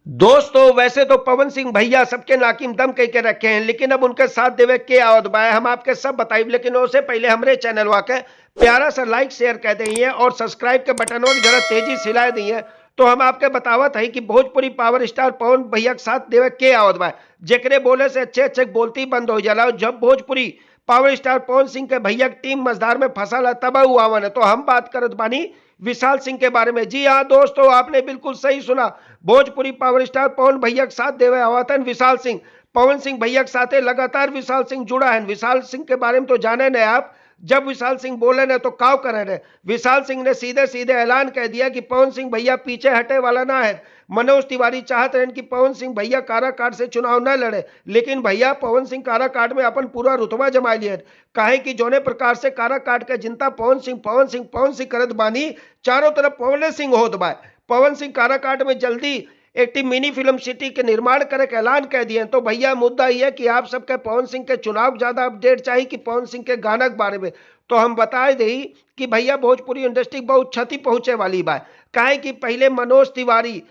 दोस्तों वैसे तो पवन सिंह भैया सबके नाकिम दम कह के रखे हैं, लेकिन अब उनके साथ देवे के आवत बा हम आपके सब बताइब। लेकिन उससे पहले हमरे चैनल के प्यारा सा लाइक शेयर कर दिए और सब्सक्राइब के बटन और जरा तेजी से हिला दिए। तो हम आपके बतावत है कि भोजपुरी पावर स्टार पवन भैया के साथ देवे के आवत बा, जेकरे बोले से अच्छे अच्छे बोलती बंद हो जाला। और जब भोजपुरी पावर स्टार पवन सिंह के भैया की टीम मझधार में फंसल है तब उ आवन है। तो हम बात करत बानी विशाल सिंह के बारे में। जी हाँ दोस्तों, आपने बिल्कुल सही सुना, भोजपुरी पावर स्टार पवन भैया के साथ देवे आवतन विशाल सिंह। पवन सिंह भैया के साथ लगातार विशाल सिंह जुड़ा है। विशाल सिंह के बारे में तो जाने न आप, जब विशाल सिंह बोले न तो काव करे ने। विशाल सिंह ने सीधे सीधे ऐलान कह दिया कि पवन सिंह भैया पीछे हटे वाला ना है। मनोज तिवारी चाहते रहे कि पवन सिंह भैया काराकाट से चुनाव न लड़े, लेकिन भैया पवन सिंह काराकाट में अपन पूरा रुतबा जमा लिए। काहे कि जोने प्रकार से काराकाट के जनता पवन सिंह पवन सिंह पवन सिंह करत बानी, चारों तरफ पवन सिंह होत बा। पवन सिंह काराकाट में जल्दी एक मिनी फिल्म सिटी के निर्माण करे के ऐलान कह दिए। तो भैया मुद्दा यह है कि आप सबके पवन सिंह के चुनाव ज्यादा अपडेट चाहिए कि पवन सिंह के गाना के बारे में। तो हम बता दी कि भैया भोजपुरी इंडस्ट्री बहुत क्षति पहुंचे वाली बा। काहे कि पहले मनोज तिवारी,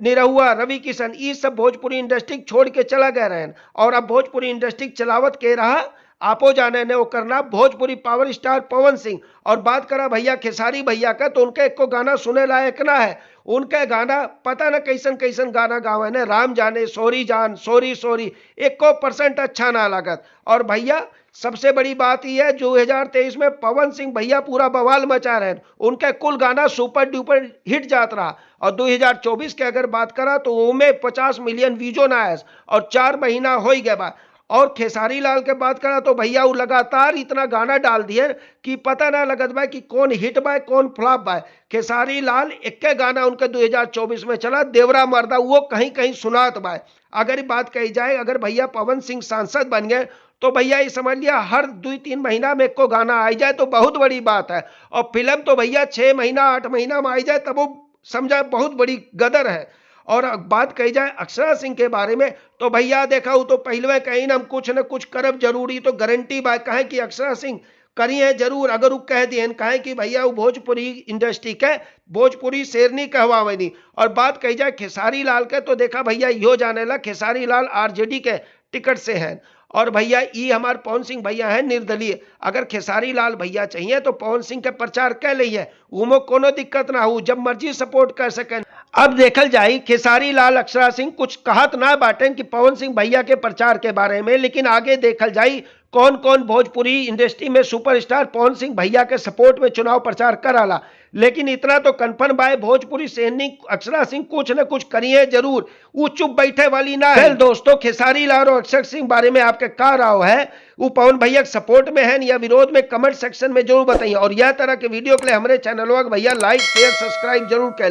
निरहुआ, रवि किशन ये सब भोजपुरी इंडस्ट्री छोड़ के चला गए रहे और अब भोजपुरी इंडस्ट्री चलावत के रहा आपो जाने ने वो करना भोजपुरी पावर स्टार पवन सिंह। और बात करा भैया खेसारी भैया का, तो उनके एक को गाना सुने लायक ना है। उनका गाना पता ना कैसन कैसन गाना गावे ने, राम जाने, सॉरी जान, सॉरी सॉरी, एको परसेंट अच्छा ना लागत। और भैया सबसे बड़ी बात यह है 2023 में पवन सिंह भैया पूरा बवाल मचा रहे हैं, उनका कुल गाना सुपर डुपर हिट जात रहा। और 2024 के अगर बात करा तो उनमें 50 मिलियन व्यूजो ना आए और 4 महीना हो ही गया बा। और खेसारी लाल के बात करा तो भैया वो लगातार इतना गाना डाल दिए कि पता ना लगत बा कि कौन हिट बा कौन फ्लॉप बा। खेसारी लाल एक गाना उनके 2024 में चला, देवरा मर्दा, वो कहीं कहीं सुनात बा। अगर बात कही जाए अगर भैया पवन सिंह सांसद बन गए तो भैया ये समझ लिया हर 2-3 महीना में एक को गाना आई जाए तो बहुत बड़ी बात है। और फिल्म तो भैया 6 महीना 8 महीना में आई जाए तब वो समझा बहुत बड़ी गदर है। और बात कही जाए अक्षरा सिंह के बारे में तो भैया देखा वो तो पहले कहीं ना हम कुछ न कुछ करब जरूरी, तो गारंटी बात कहें कि अक्षरा सिंह करी है जरूर। अगर वो कह दिए कहें कि भैया वो भोजपुरी इंडस्ट्री के भोजपुरी शेरनी कहवावेनी। और बात कही जाए खेसारी लाल के तो देखा भैया यो जाने ला खेसारी लाल आरजेडी के टिकट से हैं और भैया ये हमारे पवन सिंह भैया हैं निर्दलीय। अगर खेसारी लाल भैया चाहिए तो पवन सिंह के प्रचार कर ली है, उमो कोनो दिक्कत ना हो, जब मर्जी सपोर्ट कर सकें। अब देखल जाए खेसारी लाल अक्षरा सिंह कुछ कहत ना बाटें कि पवन सिंह भैया के प्रचार के बारे में, लेकिन आगे देखल जाए कौन कौन भोजपुरी इंडस्ट्री में सुपरस्टार पवन सिंह भैया के सपोर्ट में चुनाव प्रचार कराला। लेकिन इतना तो कंफर्म बाय भोजपुरी सैनिक अक्षरा सिंह कुछ न कुछ करिए जरूर, वो चुप बैठे वाली ना है। दोस्तों खेसारी लाल और अक्षर सिंह बारे में आपके का राव है, वो पवन भैया के सपोर्ट में है या विरोध में, कमेंट सेक्शन में जरूर बताइए। और यह तरह के वीडियो के लिए हमारे चैनल भैया लाइक शेयर सब्सक्राइब जरूर कर लें।